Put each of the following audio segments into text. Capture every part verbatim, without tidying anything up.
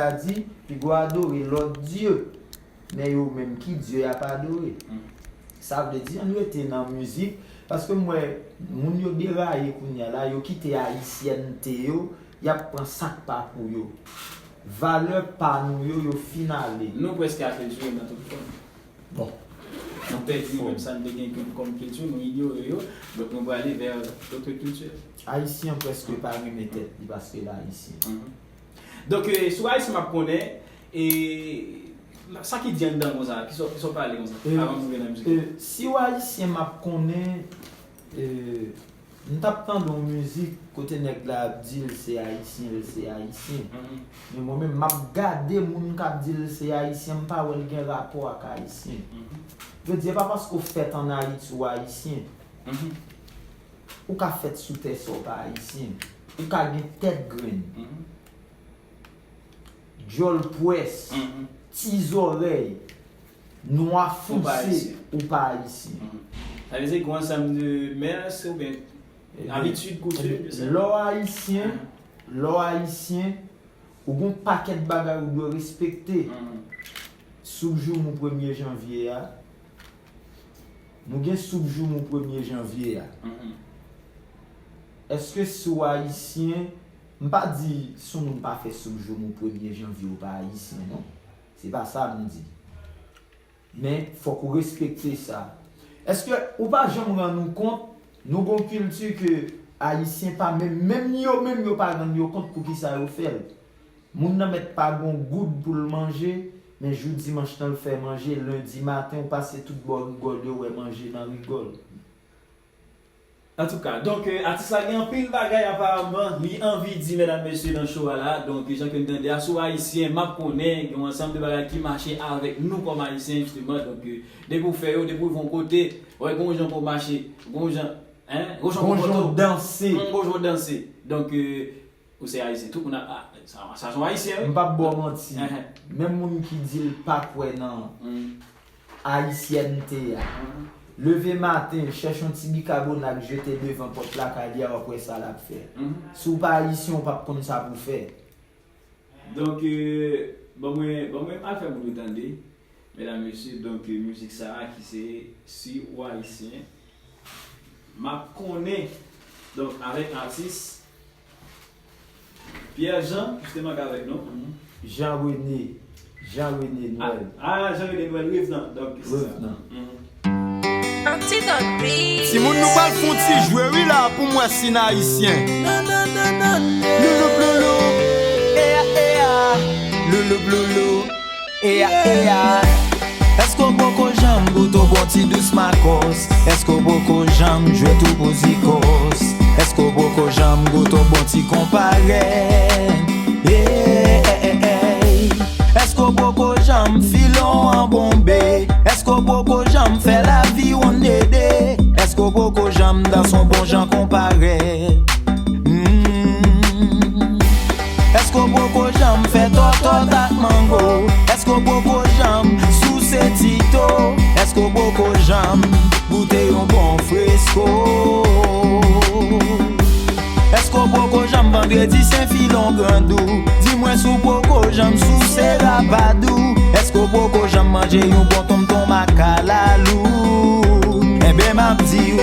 a di, piga w adore lòt dye, men yo menm ki Dye y ap adore. Sa vle di, ann rete nan mizik, paske m wè moun yo deraye kounye a la, yo kite ayisyènte yo, y ap pran sa k pa pou yo. Valè pa nou yo, yo fin ale. Nou prèske akiltire nan tout fòm. Bon. Nou pèdi menm sa n te gen kòm kilti, nou inyore yo. Donk, nou prale vè dòt kilti. Ayisyen prèske pa renmen tèt li paske l ayisyen. Donk, eh, sou Ayisyen m ap konnen, e sa ki di anndan konsa, ki sa, ki sa w pale konsa, avan m rive nan mizik la? Eh, si w Ayisyen m ap konnen, eh, m t ap tande yon mizik kote nèg la ap di l se Ayisyen, l se Ayisyen. Men mwen menm, m ap gade moun k ap di l se Ayisyen, m pa wè l gen rapò ak Ayisyen. Yo di, e pa paske w fèt ann Ayiti w Ayisyen. Ou ka fèt sou tè sa w pa Ayisyen. Ou ka gen tèt grenn, djòl pwès, ti zòrèy, nwa fonse, ou pa Ayisyen. Sa vle di gen yon ansanm de mœurs oubyen abitid, koutim, je sais. Lè w Ayisyen, lè w Ayisyen, ou gen yon pakèt bagay ou dwe respekte. Souk joumou premye janvye a, nou gen souk joumou premye janvye a. Èske si w Ayisyen, m pa di si yon moun pa fè souk joumou premye janvye ou pa Ayisyen, non. Se pa sa m di. Men, fòk ou respekte sa. Èske ou pa janm rann ou kont, nou gon kilti ke Ayisyen pa menm, menm yo menm yo pa rann yo kont poukisa yo fè l. Moun nan mèt pa gon goud pou l manje, men jou dimanch lan l fè manje, lendi maten ou pase tout bò rigòl yo wè manje nan rigòl. Antouka, donk, eh, atis la gen anpil bagay aparaman li anvi di, medam, mesye, nan show a la. Donk, jan ke n tande a, sou Ayisyen m ap konnen, gen yon ansanm de bagay ki mache avèk nou kòm Ayisyen, jisteman. Donk, eh, depi w fè yo, depi w rive yon kote, wè, gon jan pou w mache, gon jan, hein, gon jan pou w danse. Gon jan pou w danse. Donk, eh, ou se Ayisyen. Tout moun ap, ah, sa, sa se yon Ayisyen, wi. M p ap ba w manti. Menm moun ki di l pa kwè nan ayisyènte a. Leve maten, chèche yon ti bikabonat jete devan pòt lakay li a, w ap wè sa l ap fè. Si w pa ayisyen, w p ap konn sa pou w fè. Donk, euh, ban mwen, ban mwen al fè moun yo tande. Medam, mesye, donk, euh, mizik sa a ki se Si w Ayisyen, m ap konnen. Donk, avèk atis Pierre Jean, jisteman, k avèk nou. Jean René, Jean René Noël. Ah, Jean René Noël, Revenant. Donk, se sa. Revenant. Timoun, nou pral fè yon ti jwe, wi, la, pou m wè si n ayisyen. Loulou, loulou, eya, eya. Loulou, loulou. Eya, eya. Èske w poko janm goute yon bon ti dous makòs? Èske w poko janm jwe tou pou zikòs? Èske w poko janm goute yon bon ti konparèl? Ey, ey, ey, ey. Èske w poko janm file yon anbonbe? Èske w poko janm fè lavi w yon dede? Èske w poko janm danse yon bon jan konparèl? Hmm. Èske w poko janm fè tòtòt ak mango? Èske w poko janm souse tito? Èske w poko janm goute yon bon fresko? Èske w poko janm vandredi sen filon grandou? Di mwen si w poko janm souse rapadou? Èske w poko janm manje yon bon tonmtonm ak kalalou? Enben, m ap di w,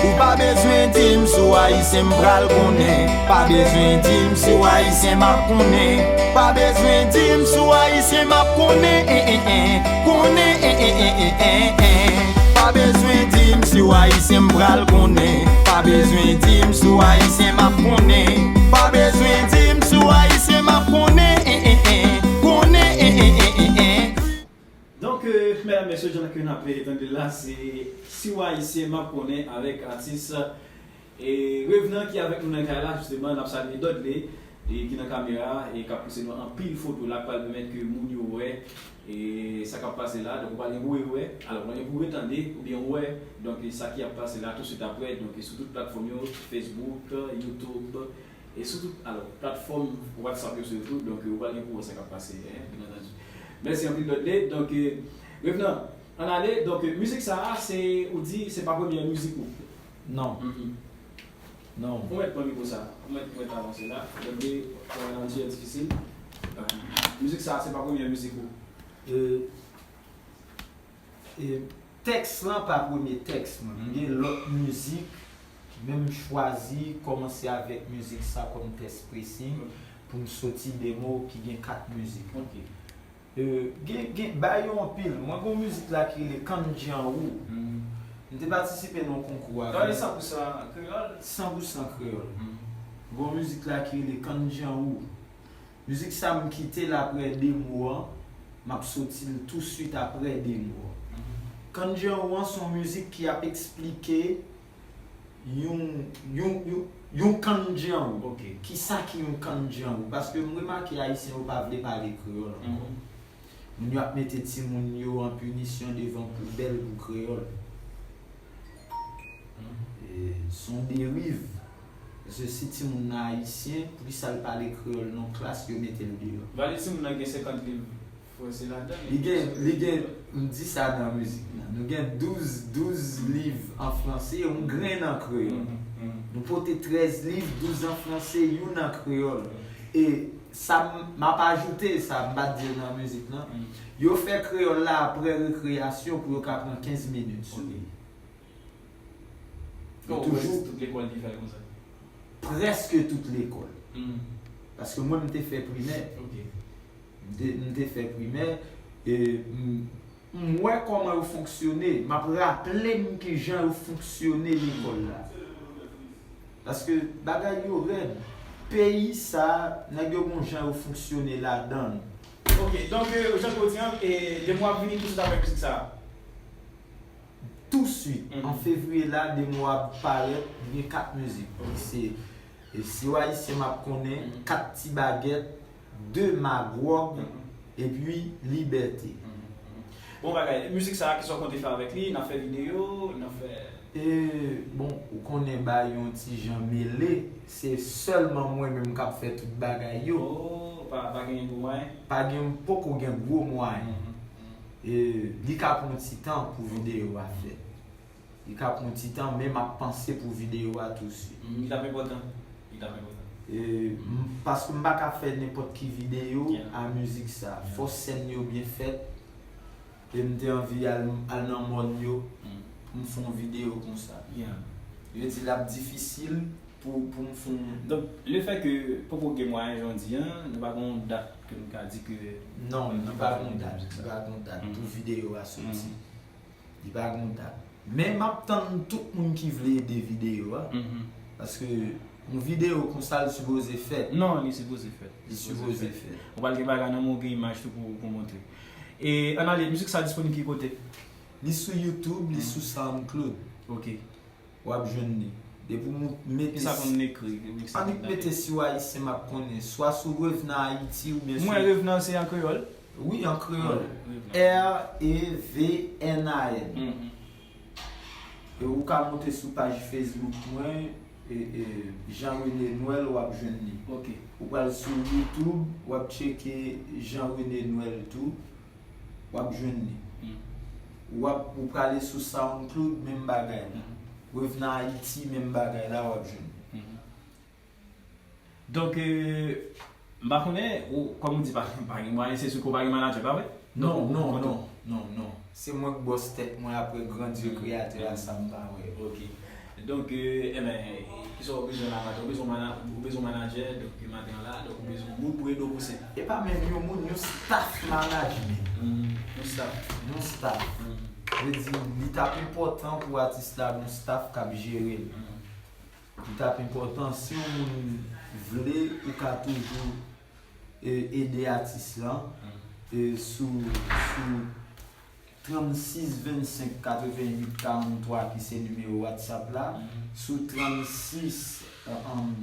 ou pa bezwen di m si w ayisyen, m pral konnen. Pa bezwen di m si w ayisyen, m ap konnen. Pa bezwen di m si w ayisyen, m ap konnen. En, en, en. Konnen, en, en, en, en, en, en. Pa bezwen di m si w ayisyen, m pral konnen. Pa bezwen di m si w ayisyen, m ap konnen. Pa bezwen di m si w ayisyen, m ap konnen. En, en, en. Konnen, en, en, en, en, en. Donk, euh, medam, mesye, jan ke n ap tande l la, se Si w Ayisyen, m ap konnen avèk atis, e, Revenant ki avèk nou nan kay la, jisteman, n ap salye Dudley, e, ki nan kamera, e k ap pouse nou anpil foto la, k pral pèmèt ke moun yo wè, e, sa k ap pase la. Donk, ou pral gen pou w wè, alò, ou pral gen pou w retande, oubyen wè, donk, e, sa ki ap pase la, tousuit apre, donk, e, sou tout platfòm yo, Facebook, YouTube, e sou tout, alò, platfòm WhatsApp yo sitou, donk, ou pral gen pou wè sa k ap pase, en, byen antandi. Mèsi anpil, Dudley. Donk, e, Revenant, ann ale. Donk, e, mizik sa a, se, ou di, se pa premyè mizik ou? Non. Non. Ou mèt pran mikwo sa. Ou mèt, ou mèt avanse la. Dudley, travay la, misye difisil. Mizik sa a se pa premye mizik ou? E, e, tèks lan pa premye tèks mwen. M gen lòt mizik, men m chwazi kòmanse avèk mizik sa kòm tèks pressing pou m soti demo ki gen kat mizik. Ok. E, gen, gen, bagay yo anpil. Mwen gen yon mizik la ki rele Kandjanwou. M te patisipe nan yon konkou avè. Gade san pou san kreyòl. San pou san kreyòl. Gen yon mizik la ki rele Kandjanwou. Mizik sa m kite l apre demo an, m ap soti l touswit apre demo an. Kandjanwou an se yon mizik ki ap eksplike yon, yon, yon, yon kandjanwou. Ok. Kisa ki yon kandjanwou? Paske m remake Ayisyen yo pa vle pale kreyòl ankò. Moun yo ap mete timoun yo an pinisyon devan poubèl pou kreyòl. E, se yon deriv. Paske si timoun nan ayisyen, poukisa l pale kreyòl nan klas, yo mete l deyò. Valè timoun nan gen senkant liv franse ladan l. Li gen, li gen, m di sa nan mizik lan. Nou gen douz, douz liv an franse, yon grenn an kreyòl. Nou pote trèz liv, douz an franse, youn an kreyòl. E sa m, m ap ajoute, sa m pa t di l nan mizik lan. Yo fè kreyòl la apre rekreyasyon pou yo ka pran kenz minit sou li. Yo toujou tout lekòl ki fè l konsa. Prèske tout lekòl. Paske mwen, m te fè primè. Ok. M te, m te fè primè. E m, m wè kòman yo fonksyone. M ap raple m kijan yo fonksyone lekòl la. Paske bagay yo rèd. Peyi sa, nèg yo gon jan yo fonksyone ladan l. Ok, donk, e, jan ke w di an, e, demo ap vini touswit apre mizik sa a? Touswit, an fevriye la, demo ap parèt, gen kat mizik. Se, e, Si w Ayisyen m ap konnen, Kat Ti Bagèt, De Magwòg, epi Libète. Bon bagay, mizik sa a, kisa w konte fè avèk li? N ap fè videyo, n ap fè... E, bon, ou konnen bagay yo yon ti jan mele, se sèlman mwen menm k ap fè tout bagay yo. Oh, pa, pa gen gwo mwayen? Pa gen, poko gen gwo mwayen. E, li ka pran ti tan pou videyo a fèt. Li ka pran ti tan, men m ap panse pou videyo a touswit. Li t ap enpòtan. Li t ap enpòtan. E, m, paske m pa ka fè nenpòt ki videyo a mizik sa. Fò sèn yo byen fèt. E m te anvi al, al nan mòn yo pou m fè yon videyo konsa. Yo di l ap difisil pou, pou m fè yon... Donk, lefètke poko gen mwayen jan w di an, nou pa gen yon dat ke nou ka di ke... Non, li pa gen dat, li pa gen dat pou videyo a soti. Li pa gen dat. Men m ap tann tout moun ki vle ede videyo a. Paske yon videyo konsa, l sipoze fèt. Non, li sipoze fèt. Li sipoze fèt. Ou pral gen bagay nan men w, gen imaj tou pou, pou montre. E, ann ale, mizik sa disponib ki kote? Li sou YouTube, li sou SoundCloud. Ok. W ap jwenn li. Depi w mete... Kisa pou n ekri? Annik mete Si w Ayisyen m ap konnen. Swa sou Revna Ayiti oubyen sou... Mwen Revna se an kreyòl? Wi, an kreyòl. R E V N A N. E ou ka monte sou paj Facebook mwen, e, e, Jean René Noël, w ap jwenn li. Ok. Ou pral sou YouTube, w ap tcheke Jean René Noël tou, w ap jwenn li. W ap, ou prale sou SoundCloud, menm bagay la. Revna Ayiti, menm bagay la, w ap jwenn li. Donk, e, m pa konnen, ou, kòm ou di, pa, pa gen mwayen, se sou ke w pa gen manadjè, pa vre? Non, non, non, non, non. Se mwen k bòs tèt mwen, apre grandi kreyatè a, sa m pa wè. Ok. Donk, e, enben, kisa w bezwen la maten? Ou bezwen mana-, ou bezwen manadjè, donk maten an la, donk ou bezwen moun pou ede w pouse. E pa menm yon moun, yon staff management. Yon staff. Yon staff. Vle di, li t ap enpòtan pou atis la gen yon staff k ap jere l. Li t ap enpòtan, si yon moun vle, ou ka toujou, e, ede atis lan, e, sou, sou trannsis vennsenk katrevennuit karanntwa ki se nimewo WhatsApp la, sou trannsis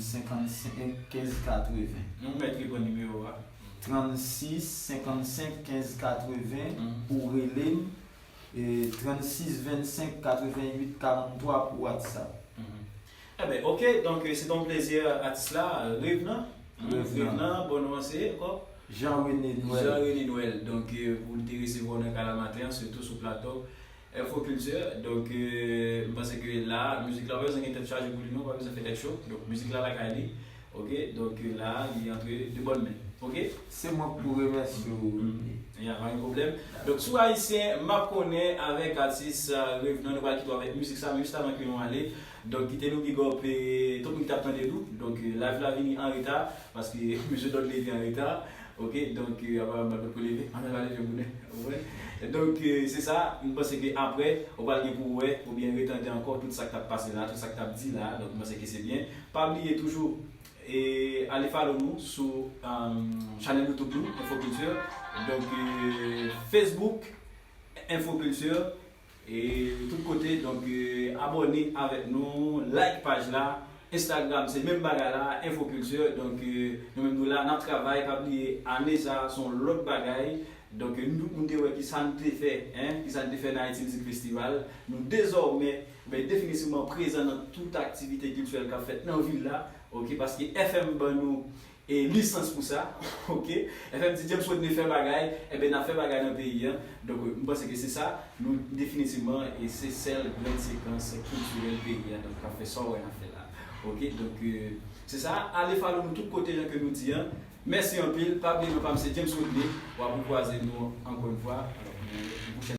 senkannsenk kenz katreven. Nou mèt reponn nimewo a. Trannsis senkannsenk kenz katreven pou rele m, e trannsis vennsenk katrevennuit karanntwa pou WhatsApp. Enben, ok, donk, e, se te yon plezi, atis la, Revna. Revna, bon non an se ankò? Jean René Noël. Jean René Noël. Donk, e, pou l te resevwa w nan kay la maten an, sitou sou plato Info Culture. Donk, e, m panse ke la, mizik la pa bezwen gen tèt chaje pou li non, pa bezwen fè tèt cho. Donk, mizik la lakay li. Ok, donk, e, la, li antre de bòn men. Ok? Se mwen k pou remèsye w. Ya, pa gen pwoblèm. Donk, sou Ayisyen, m ap konnen avèk atis Revenant, nou pral kite w avèk mizik sa, men jis avan ke nou ale. Donk, kite nou big up tout moun ki t ap tande nou. Donk, live la vini an reta, paske mesye Dòdley te an reta. Ok, donk, apa m pa t ko leve, an al leve moun. Ou konprann? Donk, se sa, m panse ke apre, ou pral gen pou wè, oubyen retande ankò tout sa k t ap pase la, tout sa k t ap di la. Donk, m panse ke se byen. Pa bliye toujou, e ale follow nou sou um, chanèl YouTube nou, Info Culture. Donk, euh, Facebook, Info Culture. E tout kote, donk, euh, abòne avèk nou, like paj la. Instagram, se menm bagay la, Info Culture. Donk, euh, nou menm nou la, n ap travay, pa bliye, ane sa, se yon lòt bagay. Donk, euh, nou tout moun te wè ki sa n te fè, en, ki sa n te fè nan Haiti Music Festival. Nou dezòmè, ben, definitivman prezan nan tout aktivite kiltirèl k ap fèt nan vil la, ok, paske F M ban nou e lisans pou sa, ok? F M di James Rodney fè bagay, enben n ap fè bagay nan peyi an. Donk, m panse ke se sa, nou definitivman, e se sèl grenn sekans kiltirèl peyi an, donk, k ap fè sa w wè n ap fè la. Ok, donk, euh, se sa, ale follow nou tout kote jan ke nou di an. Mèsi anpil, pa bliye non pa m se James Rodney, w ap kwaze nou ankò yon fwa. Alò, nou, nou